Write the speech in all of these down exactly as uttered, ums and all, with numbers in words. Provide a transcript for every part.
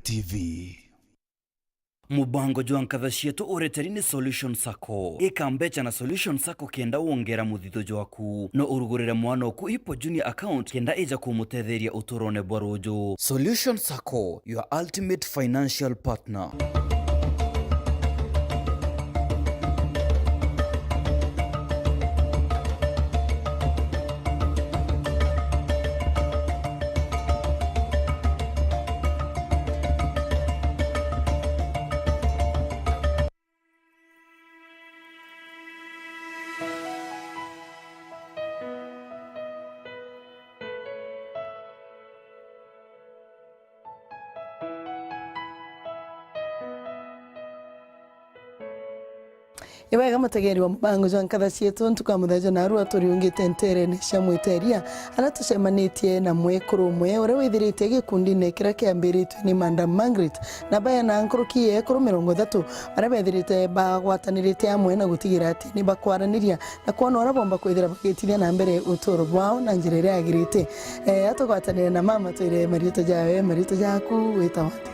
T V. Mubango jwa Nkatha Cietu ureteri ni Solution Sacco. Ika mbecha na Solution Sacco kenda wongera muthitho jwaku. No urugurire mwana oku Hippo Junior account kenda ija kumutetheria uturone bwa ruju. Solution Sacco, your ultimate financial partner. Ibwega mutegeri wa mubango jwa Nkatha Cietu, ntuku ya muthenya narua turiungite nterene cia Mwiteria, aria tucemanitie na mwekuru umwe uria withiritie gikundine kiria kiambiritwe ni Madam Margaret, na bena nkuruki ya ekuru mirongo ithatu baria bethirite bagwatanirite amwe na gutigira ati ni bakwaraniria na kwona uria bomba kwithira bagitithia na mbere uturo bwao na njira iria yagirite. Eh, atugwatanire na mama, twire mariitwa jawe, mariitwa jaku, witagwa ati?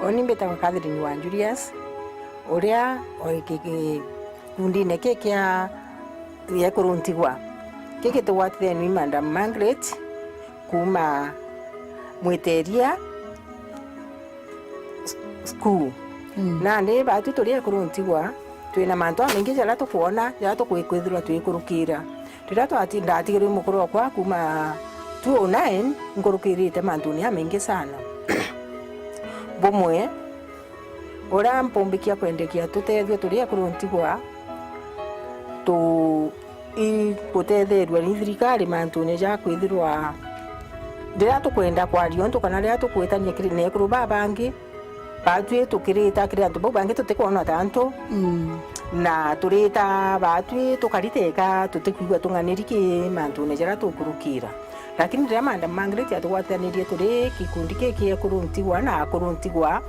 Uni mbitagwa Catherine wa Julius, uria uri gi-, gikundine ki kia ekuru ntigwa. Giki tugwatitheni ni Madam Margaret kuuma Mwiteria s-, School. Mm. Nandi baatu turi ekuru ntigwa, twina mantu jamaingi jaria tukwona, jaria tukwi-, kwithirwa twikurukira. Riria twati-, ndatigirwe mukuru okwa kuuma two oh nine, nkurukirite mantune jamaingi sana. Bumwe, uria mpumbikia kwendekia tutethio turi ekuru ntigwa, tu-, i gutetheriwa ni thirikari mantune ja kwithirwa riria tukwenda kwaria untu kana riria tukwitania kiri na ekuru babangi, baatwi tukirita kiri antu bau bangi tutikwona ta antu, mm, na turita baatwi tukariteka tutikwigua tung'aniri ki mantune jaria tukurukira. Lakini riria Madam Margaret atugwatanirie turi gikundi giki ekuru ntigwa na akuru ntigwa,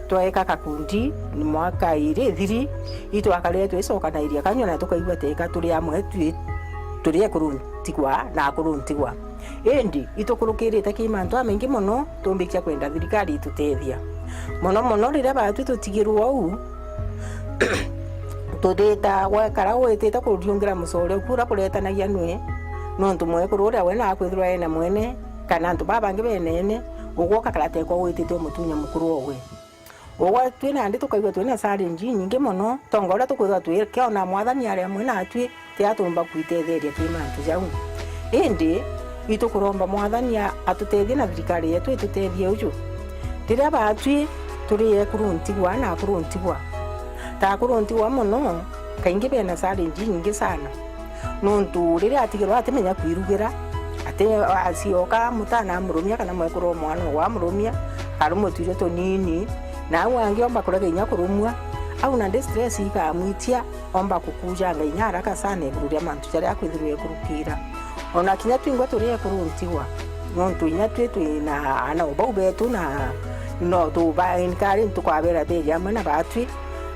twaeka kakundi ni mwaka iri ithiri, itwakarire twicokanairia kanyua na tukaigua teka turi amwe twi, turi ekuru ntigwa na akuru ntigwa. Indi itukurukirite ki mantu jamaingi mono, tumbikia kwenda thirikari itutethia. Mono mono riria baatwi tutigirwe uu, tuthita gwekara witite kuriungira mucore uku uria buretanagia nwe, nontu mwekuru uria we nakwithirwa ena mwene, kana antu babangi benene, ugwe ukakara teko witite umutunya mukuru owe. Ugwe twi nandi tukaigua twina challenge inyingi mono, tonga uria tukwithirwa tukiona Mwathani ari amwe natwi, ti atumba kwitetheria ki mantu jau. Indi itukuromba Mwathani a-, atutethie na thirikari yetu itutethie uju. Riria baatwi turi ekuru ntigwa na akuru ntigwa, ta akuru ntigwa mono, kaingi bena challenge inyingi sana. Nontu riria atigirwa atimenya kwirugira, ati acioka mutana amurumia kana mwekuru o mwana owe amurumia, akarumwa tuirio tunini, na au angi omba kurega inya kurumwa, au nandi stress ikamwitia, omba kukujanga inya haraka sana iguru ria mantu jaria akwithirwa ekurukira. Ona kinya twingwa turi ekuru ntigwa, nontu inya twi twina aana o bau betu na no tuba encourage, tukwabera thiri amwe na baatwi.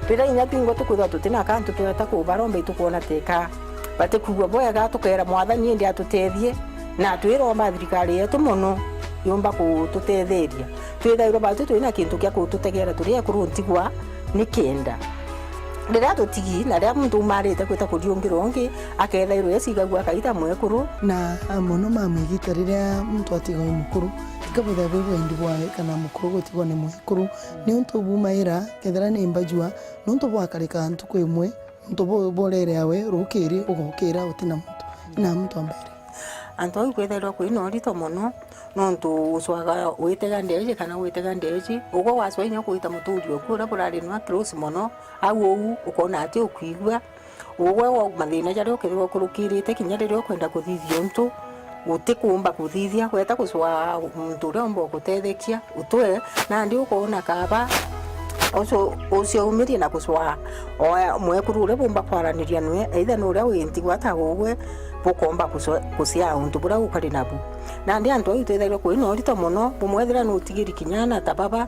Riria inya twingwa tukwithirwa tutina kantu tweta kubaromba, itukwona teka batikwigua bwega, tukeera Mwathani indi atutethie, na twiromba thirikari yetu mono yumba kututetheria. Twithairwa baatwi twina kintu kia kututegeera turi ekuru ntigwa, nikenda riria tutigi na riria muntu umarite kwita kuriungira ungi, akethairwa ecigagua akaita mwekuru. Na mono mama, igita riria muntu atiga wi mukuru, tiga bwithagwa bwi wendi bwawe kana mukuru gutigwa ni mwekuru, niuntu bumaira kethira ni mbajua, nontu bwakarika ntuku imwe, nontu bu-, burere awe rukiri ugokira utina muntu, na muntu ambaire. Antu au kwithairwa kwina urito mono, nontu ucwaga witega ndeji kana witega ndeji, ugwe wacwa inya kwita muturi oku uria burari nwa close mono, au uu ukona ati ukwigua, ugwe wa mathina jaria ukethirwa ukurukirite, kinya riria ukwenda kuthithia untu utikumba kuthithia, weta gucwa muntu uria umba gutethekia, utwe, nandi ukoona kaba ucio, uciaumirie na gucwa o mwekuru uria bumba kwaraniria nwe, either ni uria wi ntigwa ta ugwe, bukomba gucwa, gucia untu buria ukari nabu. Nandi antu au twithairwa kwina urito mono, bumwe ethira ni utigiri kinya ana ta baba,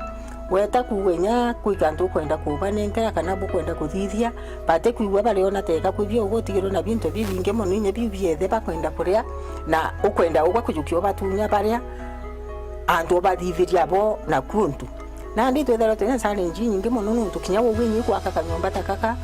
weta kuuga inya kwi kantu ukwenda kubanenkera kana bukwenda kuthithia, batikwigua bariona teka kwithia ugwe utigirwe na bintu bibingi mono, inya biu biethe bakwenda kuria, na ukwenda ugwe kujukia ubatunya baria, antu ubathithiria bo na kuntu. Nandi twithairwa twina challenge inyingi mono, nontu kinya wauga inyi gwaka kanyomba ta kaka,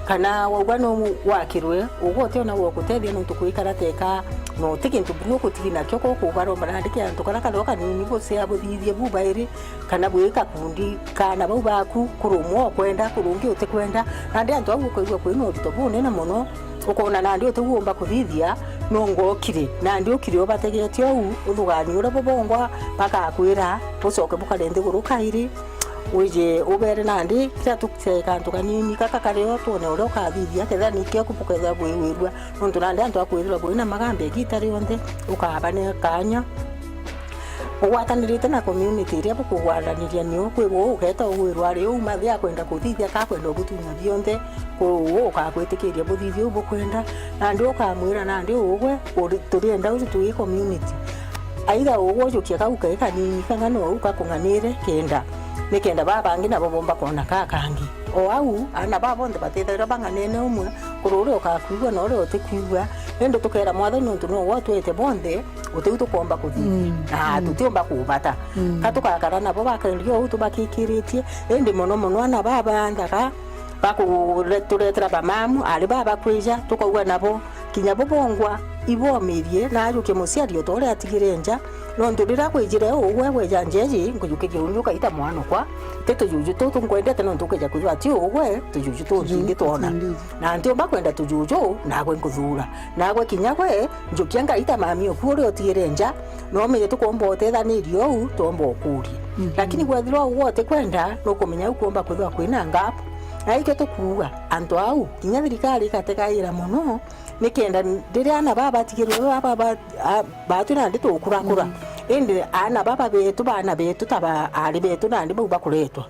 kana wauga no wakirwe, ugwe utiona gwa gutethia nontu kwikara teka, no ti kintu buru ukutigi nakio, ko kubaromba nandi ki antu kana kathoo kanini bucea buthithie bubairi, kana bwi kakundi kana bau baku, kuri umwe ukwenda, kuri ungi utikwenda. Nandi antu au ukaigua kwina urito bunene mono, ukoona nandi utigumba kuthithia, nonga ukire. Nandi ukire ubategete ou, uthuganie uria bubongwa bagakwira, bucoke bukare nthiguru kairi, wije ubere nandi kiria tucee kantu kanini gaka kari o, twone uria ukathithia, kethira ni kio bukethira bwigwirua, nontu nandi antu a kwithirwa bwina magambi igiita rionthe, ukabane kaanya. Ugwatanirite na community iria bukugwaraniria, niu kwi uu ugeeta ugwirwa ari uu mathe akwenda kuthithia ka akwenda ugutunya bionthe, kwi uu ukakwitikiria buthithia uu bukwenda, nandi ukamwira nandi ugwe uri-, turienda uju twi community. Aitha ugwe ujukie kau kai kanini kang'ana uu kakung'anire kenda, nikenda baa bangi nabo bomba kwona ka kangi. O au, aana baa bonthe batithairwa bang'anene umwe, kuri uria ukakwigua na uria utikwigua, indi tukeera Mwathani nontu nowe utwete bonthe, utiu tukwomba kuthithia, mm, na, mm, tutiumba kubata. Mm. Ka tugakara nabo bakaria uu tubakikiritie, indi mono mono aana baa baanthaga bakuturetera bamamu, ari baa bakwija, tukauga nabo, kinya bo bongwa, ibomirie, na ajukie muciari o ta uria atigire nja, nontu riria kwijire ugwe gweja nja iji, nkujukiria unyu ukaita mwanokwa, ti tujuju tutu nkwendete, nontu ukeja kwithirwa ti ugwe, tujuju tutu tujuju tingitwona. Tutingitwona. Na ntiumba kwenda tujuju, nagwe nkuthuura. Nagwe kinya gwe, njukia ngai ta mami oku uria utigire nja, no umenye tukomba utethaniria uu, twomba ukuria. Mhm. Lakini kwethirwa uu utikwenda, nukumenya au kuomba kwithirwa kwina gap. Na ikio tukuuga, antu au, kinya thirikari igategaira mono, nikenda riria aana baa batigirwe baba ba-, a-, baatwi nandi tukurakura. Mhm. Indi aana baba betu, baana betu, ta ba-, aari betu nandi bau bakuretwa.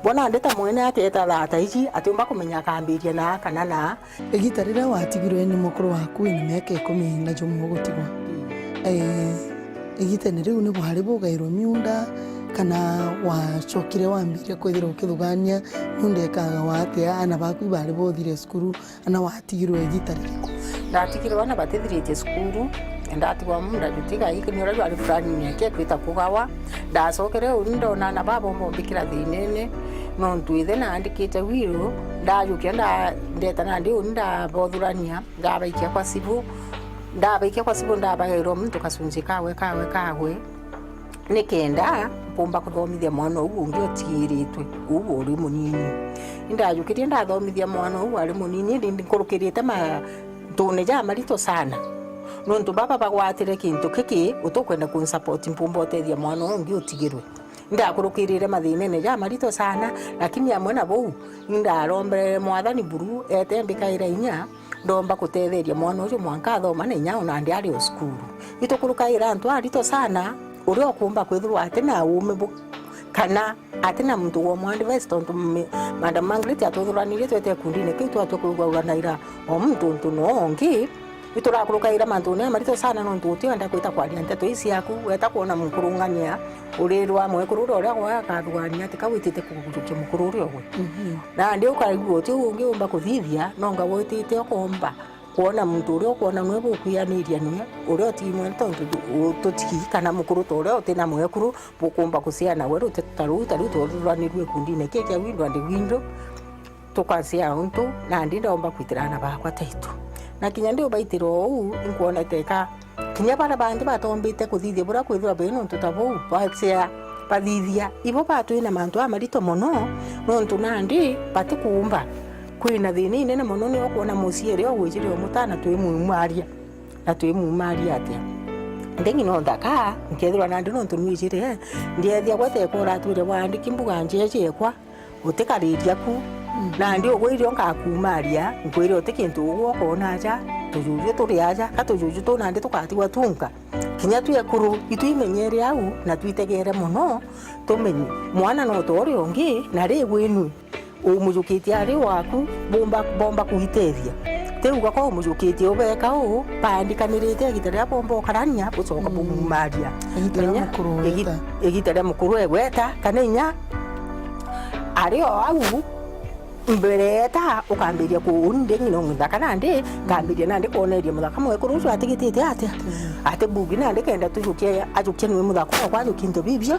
Bo nandi ta mwene akeeta thaa ta iji, atiumba kumenya akambiria naa kana naa. Igiita riria watigirwe ni mukuru waku wina miaka ikumi na jumwe ugutigwa, eh, igiitene riu ni bwari bugairwe miunda, kana wacokire wambiria kwithirwa ukithugania miunda ikagawa atia, aana baku ibari bothire cukuru, ana watigirwe igiita ririku? Ndatigirwe ana batithiritie cukuru, ndatigwa munda jutiga iki ni uria jwari fulani miaka ikwita kugawa. Ndacokere uni ndona ana baba bombikira thinene, nontu ithe naandikite wiru, ndajukia nda-, ndeta nandi uni ndabothurania, ndabaikia kwa cibu, ndabaikia kwa cibu ndabagairwa muntu kacunji kawe, kawe, kawe. Nikenda mpumba kuthomithia mwana uu ungi utigiritwe, uu uri munini. Indajukirie ndathomithia mwana uu ari munini, indi nkurukirite mantune jamarito sana. Nontu baba bagwatire kintu kiki, utukwenda kunsupport mpumba utethia mwana uu ungi utigirwe. Indakurukirire mathinene jamarito sana, lakini amwe na buu, indarombere Mwathani buru eete mbikaira inya, ndomba kutetheria mwana uju mwanka athoma na inya o nandi ari o cukuru. Itukurukaira antu arito sana, uria ukumba kwithirwa ati na uume bu-, kana ati na muntu wa umu advise, tontu mi-, Madam Margaret atuthuranirie twete ikundine kiu twatua kwiguranaira o muntu untu no ungi. Iturakurukaira mantune jamarito sana, nontu utienda kwita kwaria nteto ii ciaku, weta kwona mukurungania, urirwa mwekuru uria uria gwe akathugania ati ka witite kugurukia mukuru uria ugwe. Mhm. Nandi ukaigua uti ungi umba kuthithia, nonga witite ukomba kwona muntu uria ukwona nwe bukwianiria nwe, uria utigimwe tontu tu-, tutigi kana mukuru ta uria utina mwekuru bukumba kuciana we ruteto ta ruu, ta riu twathuranirue ikundine kii kia window and window. Tukacea untu, nandi ndomba kwitira aana bakwa taitu. Na kinya ndi ubaitira uu, inkwonete ka kinya baria bangi batombite kuthithia buria kwithirwa bwi nontu ta buu, bacea bathithia, ibo batwina mantu amarito mono, nontu nandi batikuumba. Kwina thina inene mono, ni ukwona muciari ugwijire o mutana twi mumaria, na twi mumaria atia? Ndingi no nthaka, nkethirwa nandi nontu nwijire, ndiethia gwe teka uratwire waandiki mbuga njeje ekwa, utikariria ku. Mm. Nandi ugwe irio ngakumaria, nkwire uti kintu ugwe ukona aja, tujuju turi aja, ka tujuju tu nandi tukatigwa tunka. Kinya twi ekuru, itwimenyere au, na twitegere mono, tumenye. Mwana no ta uria ungi, na ri gwinui, umujukitie ari waku, bomba, bomba kuitethia. Ti uga kwa umujukitie ubeka uu, baandikanirite igita riria bomba ukarania, bucoka, mm, bumumaria. Igita ria mukuru igi-, weta. Igita ria mukuru egweta, kana inya ari o au, mbere eta, ukambiria ku-, uni ndi ng'ina muthaka nandi, nkambiria nandi kwoneria muthaka mwekuru ucio atigitite atia? Mm. Ati bugi nandi kenda tujukie, ajukie niwe muthaka wakwa, ajukie into bibio,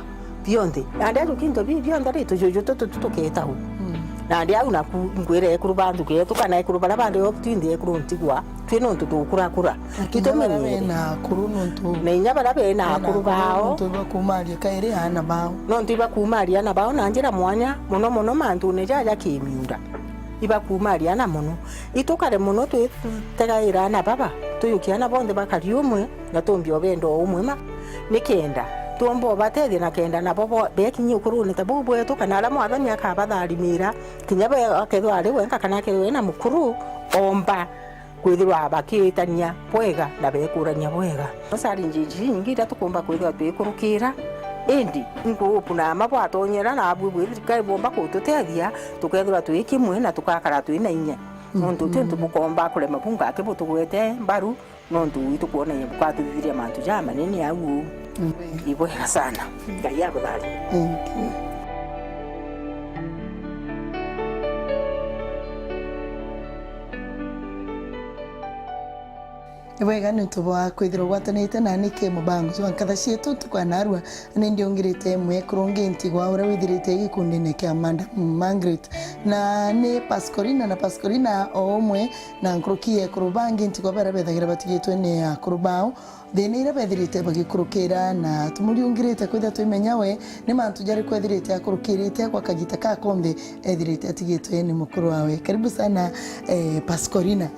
Bionthe. Nandi ajukia into bibi bionthe ri, tujuju tutu tu tuketa u. Mm. Nandi au naku nkwira ekuru ba nthuki yetu kana ekuru baria bandi o twinthe ekuru ntigwa, twi nontu tukurakura. Lakini baria bena akuru nontu na inya baria bena akuru bao nontu ibakumaria kairi aana bao. Nontu ibakumaria aana bao na njira mwanya, mono mono mantune jaja kimiunda. Ibakumaria aana mono. Itukare mono twitegaira aana baba, tujukie aana bonthe bakari umwe, na tumbi o benda o umwe ma, nikenda tumba ubatethia na kenda nabo bo-, bekinyie ukurune ta buu bwetu, kana aria Mwathani akabatharimira, kinya be-, akethirwa ari wenka kana akethirwa ena mukuru, omba kwithirwa bakitania bwega na bekurania bwega. Challenges inyingi iria tukumba kwithirwa twikurukira, indi nkuupu na ama bwatonyera na abui bwi thirikari bomba kututethia, tukethirwa twi kimwe na tukakara twi na inya. Nontu ti untu bukomba kurema bunga aki butugwete mbaru, nontu itukwona inya bukatuthiria mantu jamanene au uu. Ibwega sana. Ngai abutharimire. Ibwega niuntu bwa kwithirwa ugwatanite nani ki mubango jwa nkatha cietu ntuku ya narua. Ni ndiungirite mwekuru ungi ntigwa uria withirite gikundine kia Madam Margaret, na ni Pascorina na Pascorina o umwe na nkuruki ya ekuru bangi ntigwa baria bethagira batigitwe ni akuru bao. Thina iria bethirite bagikurukira na tumuriungirite kwithira twimenya we ni mantu jariku ethirite akurukirite gwa kagita ka konthe ethirite atigitwe ni mukuru wawe. Karibu sana, eh, Pascorina.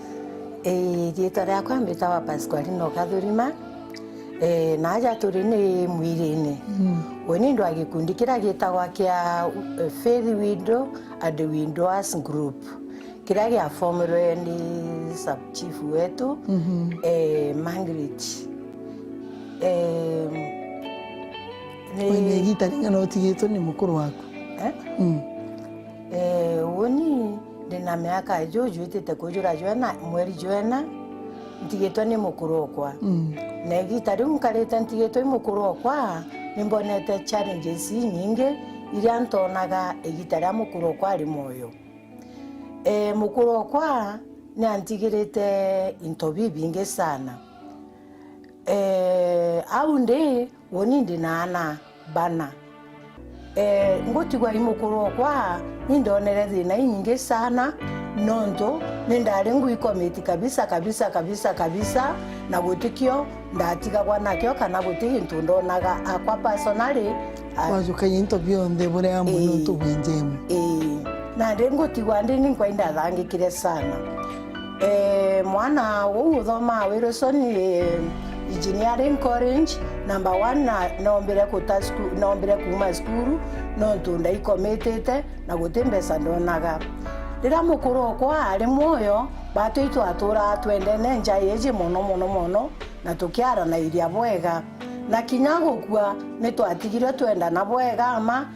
Ii, riitwa riakwa mbitawa Pasqualina Okathurima. Ii, na aja turi ni Mwirine. Mm. Uni ndwa gikundi kiria gitagwa kia, eh, Faith Widow and Widowers Group, kiria giafomirwe ni sub chief wetu, mhm, eh, Margaret. Eh, ni we ni igita ring'ana utigitwe ni mukuru waku? Eh? Mm. Eh, uni ndi na miaka juju itite kujura jwena, mweri jwena, ntigitwe ni mukuru okwa. Mm. Na igita riu nkarite ntigitwe i mukuru okwa, ni mbonete challenges inyingi iria ntonaga igita ria mukuru okwa ari mwoyo. Eh, mukuru okwa ni antigirite into bibingi sana. Eh, au ndi, uni ndi na ana bana. Eh, ngutigwa i mukuru okwa, ni ndonere thina inyingi sana, nontu ni ndari ngui commit kabisa, kabisa, kabisa, kabisa, na gutikio ndatigagwa nakio, kana guti gintu ndonaga akwa personally, a- Wajukagia into bionthe buri amwe, ii, nontu bwi njemwe. Ii. Nandi ngutigwa ndi ni nkwenda thangikire sana. Eh, mwana uu uthomaa Wilson, eh, Engineering College, number one, na noombire kuta sku-, noombire kuuma cukuru, nontu ndaikomitite na guti mbeca ndonaga. Riria mukuru okwa ari mwoyo, batwi twaturaa twendene nja iji mono, mono, mono, na tukiaranairia bwega. Na kinya gukua, ni twatigirwe twendana bwega mma,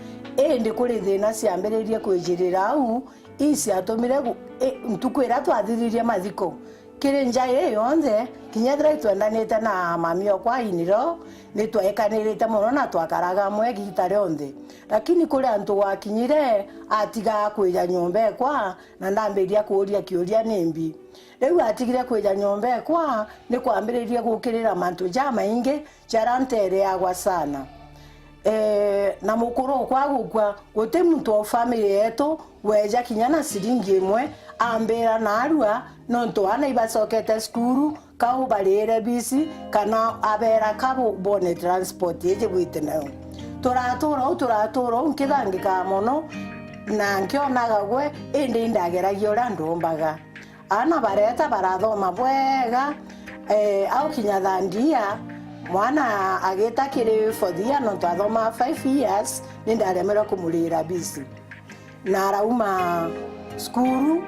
indi kuri thina ciambiririe kwijirira au, ii ciatumire gu-, i, ntuku iria twathiririe mathiko, kiri nja ii yonthe, kinya ethira itwendanite na mami okwa iniro, ni twekanirite mono na twakaraga amwe igita rionthe. Lakini kuri antu gwakinyire, atigaa kwija nyomba ekwa, na ndambiria kuuria kiuria nimbi. Riu atigire kwija nyomba ekwa, ni kwambiririe gukirira mantu jamaingi jaria ntereagwa sana. Eh, na mukuru okwa gukua, guti muntu o family yetu weja kinya na ciringi imwe ambira naarua, nontu aana ibacokete cukuru, ka ubariire bisi, kana abera ka bu-, bone transport iji bwite nayo. Turatura uu, turatura uu, nkithangikaa mono, na nkionaga gwe, indi indageragia uria ndombaga. Aana bareta barathoma bwega, eh, au kinya third year, mwana agita kiri fourth year, nontu athomaa five years, ni ndaremerwe kumurira bisi. Na arauma cukuru,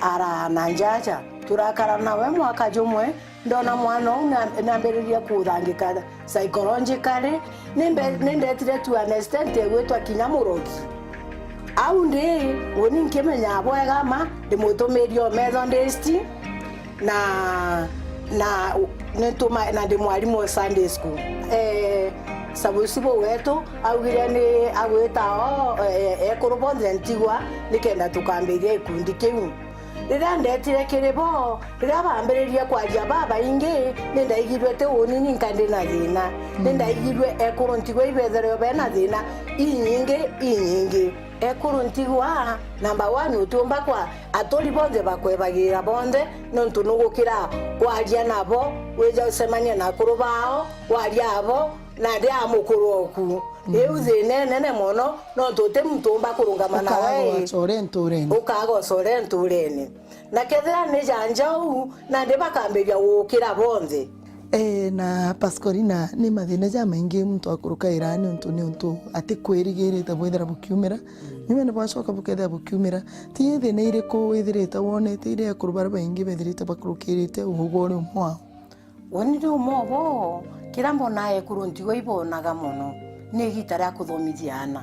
ara na njaja. Turakara nawe mwaka jumwe, ndona mwana uu na-, nambiririe kuthangika psychologically, nimbe-, nindetire to an extent egwitwa kinya murogi. Au ndi, uni nkimenya bwega ma, ndi mutumiri o Methodist, na, na, nituma-, na ndi mwarimu o Sunday school. Eh, sabusibu wetu augire ni agwita o, eh, ekuru bonthe ntigwa, nikenda tukambiria gikundi kiu. Riria ndetire kiri bo, riria bambiririe kwaria babaingi, ni ndaigirue ti uni ninka ndi na thina. Ni ndaigirue ekuru ntigwa ibetherwe bena thina inyingi, inyingi. Ekuru ntigwa, number one, utiumba kwa aturi bonthe bakwebagira bonthe, nontu nugukira kwaria nabo, wija ucemania na akuru bao, waria abo, na ndi a mukuru oku. Riu thina inene mono, nontu uti muntu umba kurungama nawe. Ukagocora nturene. Ukagocora nturene. Na kethira ni ja njau, nandi bakambiria gukira bonthe. Ee, na Pascalina, ni mathina jamaingi muntu akurukaira niuntu, niuntu atikwirigirite bwithira bukiumira. Nyuma ni bwacoka bukethira bukiumira. Ti thina iriku withirite wonete iria ekuru baria baingi bethirite bakurukirite uguo uri umwe wao? Uni ndi umwe obo, kiria mbonaa ekuru ntigwa ibonaga mono ni igita ria kuthomithia aana.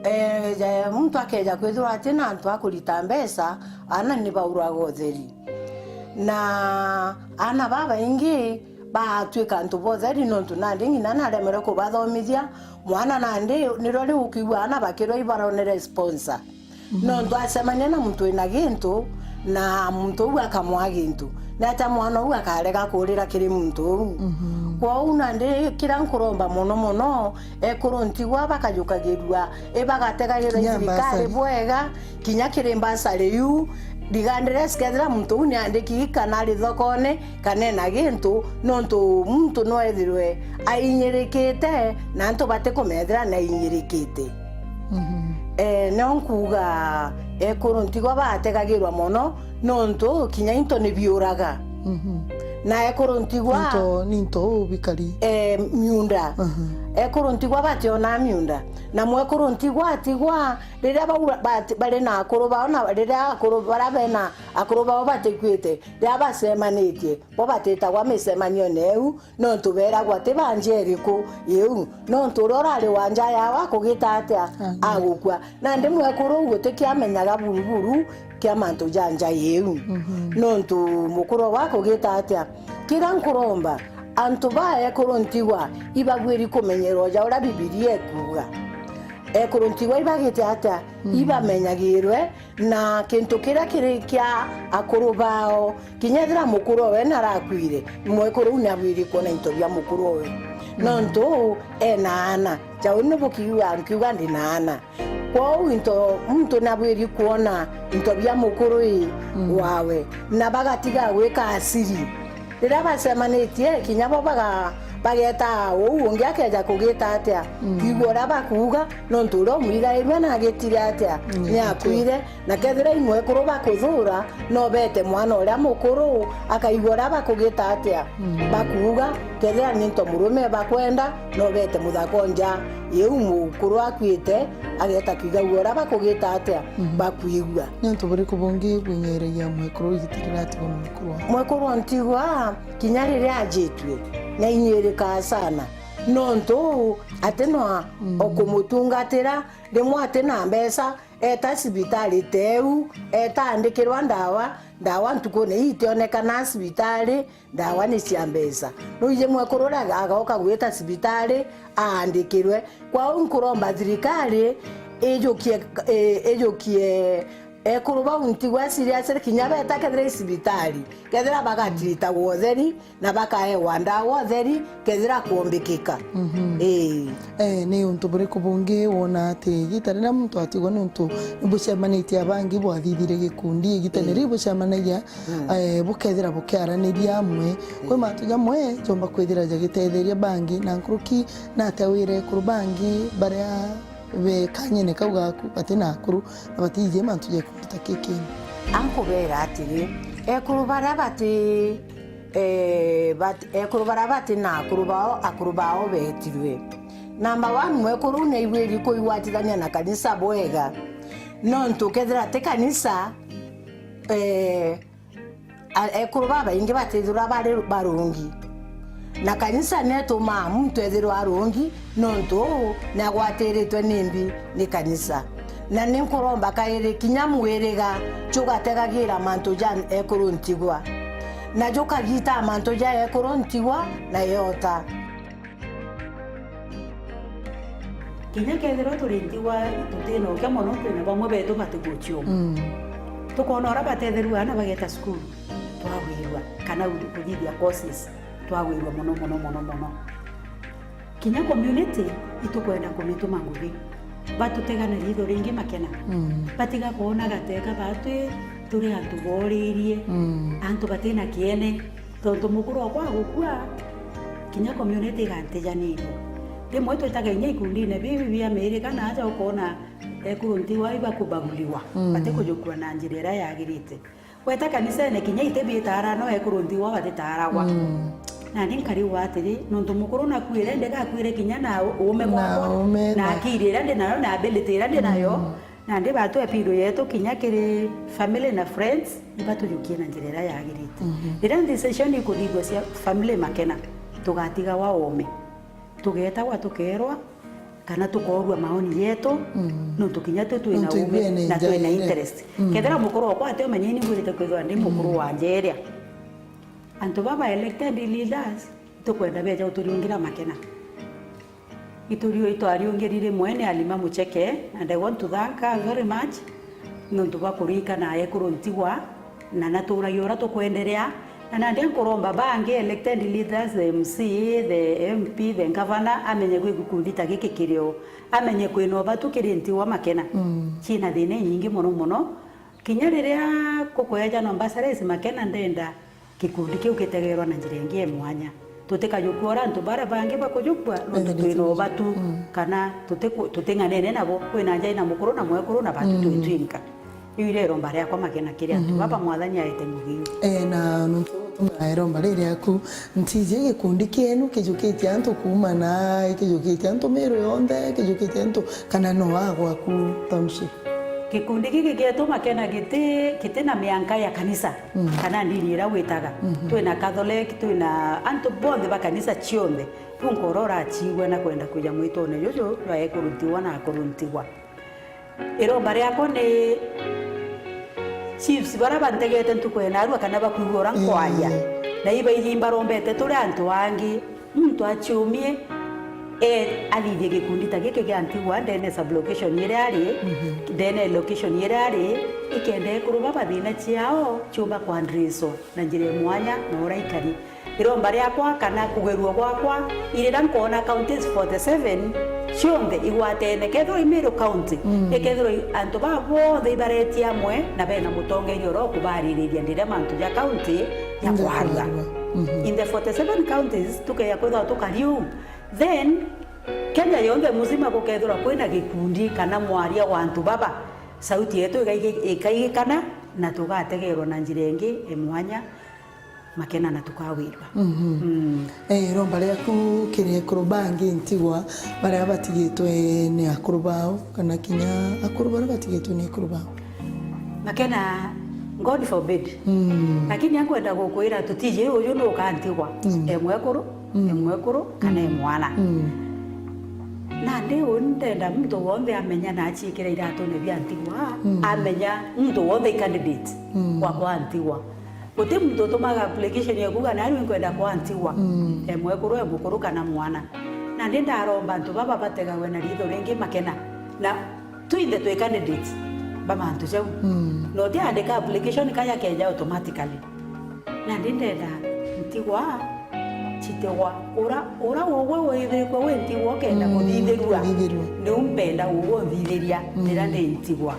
Eh, ja-, muntu akeja kwithirwa ati na antu a kurita mbeca, aana ni bauragwa utheri. Na aana babaingi baatwika antu ba utheri, nontu nandi ng'ina naremerwe kubathomithia. Mwana nandi nirio riu ukiigua aana bakirwa ibaronere sponsor. Nontu acemania na muntu wina gintu, na muntu uu akamwaa gintu, ni atia mwana uu akarega kurira kiri muntu uu? Kwou nandi kiria nkuromba mono mono, ekuru ntigwa bakajukagirua, ibagategagirwa i thirikari bwega, kinya kiri mbasari iu, regardless kethira muntu uu ni andiki kana ari thokone, kana ena gintu, nontu muntu no ethirwe ainyirikite, na antu batikumethira ni ainyirikite. Eh, no nkuuga ekuru ntigwa bategagirwa mono, nontu kinya into ni biuraga. Na ekuru ntigwa into, ni into uu bikari? Eh, miunda. Ekuru ntigwa bationaa miunda. Na mwekuru ntigwa atigwa, riria bau bati-, bari na akuru bao, na riria akuru baria bena akuru bao batikuite, riria bacemanitie, bo batitagwa micemanio neu, nontu beragwa ti ba nja iriku iu, nontu uria urari wa nja yao akugita atia? Agukua. Nandi mwekuru uu gutikiamenyaga buruburu kia mantu ja nja iu. Nontu mukuru owe akugita atia? Kiria nkuromba, antu ba ekuru ntigwa ibagwiri kumenyerwa ja uria Bibilia ikuuga. Ekuru ntigwa ibagite atia? Ibamenyagirwe na kintu kiria kiri kia akuru bao. Kinya ethira mukuru owe narakuire, mwekuru uu niabwiri kwona into bia mukuru owe. Nontu ena aana. Jau ni bukiuga nkiuga ndi na aana. Kwou into, muntu nabwiri kwona into bia mukuru i wawe, na bagatiga gwika asiri. Riria bacemanitie, kinya bo baga-, bageta uu ungi akeja kugita atia, kwigua uria bakuuga, nontu uria umwigairue nagitire atia, ni akuire. Na kethira i mwekuru bakuthura, no bete mwana uria mukuru, akaigua uria bakugita atia, bakuuga. Kethira ni into murume bakwenda, no bete muthaka o nja iu mukuru akuite, ageta kwigagua uria bakugita atia, bakwigua. Ni untu buriku bungi bwinyeragia mwekuru igita riria atigwa na mukuru wawe? Mwekuru o ntigwa, kinya riria ajitue, ni ainyirikaa sana. Nontu ati no o kumutungatira, rimwe ati na mbeca, eta cibitari teu, eta andikirwa ndawa, ndawa ntukune ii itionekana cibitari, ndawa ni cia mbeca. Nuiji mwekuru uria aga-, agoka gwita cibitari aandikirwe. Kwou nkuromba thirikari ijukie, i-, ijukie ekuru bau ntigwa serious, kinya beta kethira i cibitari, kethira bagatiritagwa utheri, na bakaewa ndawa utheri kethira kuombikika. Ii. Eh, ni untu buriku bungi wona ati igita riria muntu atigwa ni untu ni bucemanitie abangi bwathithire gikundi, igita ni riu bucemanagia, eh, bukethira bukiaraniria amwe. Kwi mantu jamwe jomba kwithira jagitetheria bangi, na nkuruki nate wire ekuru bangi baria be kanyene kau gaku bati na akuru na batiji mantu ja gikundi ta kiki? Ankubera atiri, ekuru baria bati, eh, bat-, ekuru baria bati na akuru bao, akuru bao betirwe. Number one, mwekuru niaigwiri kuigwatithania na kanisa bwega. Nontu kethira ti kanisa, eh, A-, ekuru babaingi batithirwa bari barungi. Na kanisa netumaa muntu ethirwa arungi, nontu uu niagwatiritwe ni mbi ni kanisa. Na ni nkuromba kairi, kinya mwiriga jugategagira mantu ja ekuru ntigwa, na jukagitaa mantu ja ekuru ntigwa na iota. Kinya kethirwa turi ntigwa tutinokia mono, kwina bamwe betu batigucioma. Mm. Tukoona uria batetherua aana bageta cukuru, twagwirua, kana u-, kuthithia courses, twagwirua mono, mono, mono, mono. Kinya community itukwenda kumituma ngugi, batutega na riitho ringi Makena. Mm. Batiga kwona gateka batwi turi antu booririe, mm, antu batina kiene. Tontu mukuru okwa agukua, kinya community igantijaniria. Rimwe twitaga inya ikundine bibi bia miirika na aja ukoona ekuru ntigwa ibakubaguliwa, mm, batikujukua na njira iria yagirite. Weta kanisene kinya iti biitaara no ekuru ntigwa batitaaragwa. Mm. Nani nkariuga atiri, nontu mukuru nakuire, ndigakuire kinya na u-, uume na bwakwa, uume na na akiri iria ndi nayo, na ability iria ndi nayo, mm, nandi batwe appeal yetu kinya kiri family na friends, ibatujukie na njira iria yagirite. Mhm. Riria decision ikuthithua cia family Makena, tugatigawa oome. Tugeetagwa tukeerwa, kana tukoorua maoni jetu, mm, nontu kinya tu twina uume na twina interest. Mm. Kethira mukuru okwa ati umenya ini mbwirite kwithirwa ndi mukuru, mm, wa njeria. Antu baba elected leaders, tukwenda beja uturiungira Makena. Iturio itwariungirire mwene Halima Mucheke, and I want to thank her very much, nontu bwa kuririkana ekuru ntigwa, na naturagia uria tukwenderea, na nandi nkuromba bangi elected leaders, the M C A, the M P, the governor, amenye gwi gikundi ta giki kiri o, amenye kwina ubatu kiri ntigwa Makena. Mm. Ciina thina inyingi mono mono. Kinya riria kukweja no mbasarais Makena ndenda gikundi kiu gitegerwa na njira ingi ya mwanya. Tutikajukua uria antu baria bangi bakujukua, nontu twina ubatu, mm, kana tutiku-, tuting'anene nabo. Kwina nja ina mukuru na mwekuru na batu, mm, twi twinka. Iu iria iromba riakwa Makena kiri antu, mhm, baba Mwathani aete ngugi iu. Eh, na nontu tumira iromba riri riaku, ntiji gikundi kienu kijukitie antu kuuma na, kijukitie antu Meru yonthe, kijukitie antu, kana no agwaku township? Gikundi giki gietu Makena giti, giti na mianka ya kanisa, mm, kana ndini iria witaga. Mhm. Twina Catholic, twina antu bonthe ba kanisa cionthe. Riu nkoro urachiigua na kwenda kwija mwitone juju jwa ekuru ntigwa na akuru ntigwa. Iromba riakwa ni chiefs baria bantegete ntuku ya naarua kana bakwigua uria nkwaria. Mm. Na ibaiji imbarombete turi antu angi. Muntu aciumie, e, athithie gikundi ta giki gia ntigwa ndene sub-location iria ari, mhm, ndene location iria ari, ikenda ekuru baba thina ciao ciumba kwa addresswa na njira ya mwanya na uria ikari. Iromba riakwa kana kugerua gwakwa, iriria nkoona counties forty seven cionthe igwatene, kethirwa i Meru County, mm, ikethirwa i, antu baa bonthe ibaretie amwe na bena mutongeria uria ukubaririria ndiria mantu ja county ja kwaria. Mhm. In the forty seven counties, tukeya kwithirwa tukari uu, then Kenya yonthe muzima gukethirwa kwina gikundi kana mwaria wa antu baba, sauti yetu ikaigi-, ikaigikana na tugategerwa na njira ingi e mwanya, Makena na tukawirwa. Mhm. Mm. Eh, iromba riaku kiri ekuru bangi ntigwa baria batigitwe ni akuru bao, kana kinya akuru baria batigitwe ni ekuru bao? Makena, God forbid. Mm. Lakini ankwenda gukwira tutiji uju nukantigwa. Mm. E mwekuru, mm, e mwekuru, kana e mwana. Mm. Nandi uu ndenda muntu wonthe amenya na aciikira iratune bia ntigwa, mm, amenya muntu wonthe i candidate, mm, wa kwa ntigwa. Guti muntu utumaga application ya kuuga, "Nani nkwenda kwa ntigwa." Mm. E mwekuru, e mukuru, kana mwana. Nandi ndaromba antu baba bategawe na ritho ringi Makena. Na twinthe twi candidates ba mantu jau. Mm. Na utiandika application kaya keja automatically. Nandi ndenda ntigwa citigwa. Ura, ura ugwe withirikwe wi ntigwa ukenda, mm, kuthithirua. Kuthithirua. Niu mpenda ugwe unthithiria, mm, riria ndi ntigwa.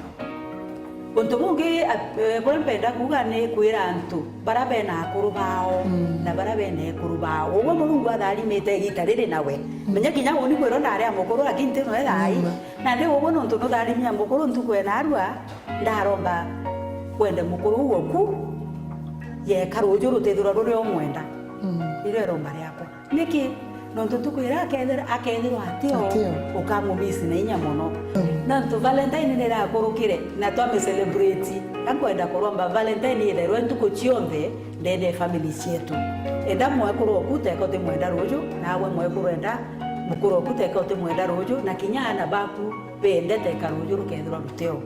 Untu bungi, a-, e, buria mpenda kuuga ni kwira antu baria bena akuru bao, mm, na baria bena ekuru bao. Ugwe Murungu atharimite igita riri nawe. Mm. Menya kinya uni kwirwa ndari a mukuru, lakini ntino e thaai. Mm. Nandi ugwe nontu nutharimia mukuru ntuku ya naarua, ndaromba wende mukuru uu oku, yeka ruuju rutithirwa ruria umwenda. Mm. Irio iromba riakwa. Niki? Nontu ntuku iria akethira, akethirwa atio, atio, ukamumisi na inya mono. Mm. Nontu Valentine nirakurukire na twami celebrate. Ankwenda kuromba Valentine itherwe ntuku cionthe ndene family cietu. Enda mwekuru oku teka utimwenda ruuju, nawe mwekuru enda mukuru oku teka utimwenda ruuju, na kinya aana baku bende teka ruuju rukethirwa ruteo.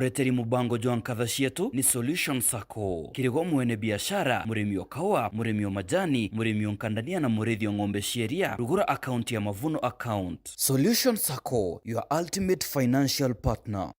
Reteri mubango jwa nkatha cietu ni Solution Sacco. Kirigwa mwene biashara, murimi o kaua, murimi o majani, murimi o nkandania na murithi o ng'ombe cia iria, rugura account ya Mavuno account. Solution Sacco, your ultimate financial partner.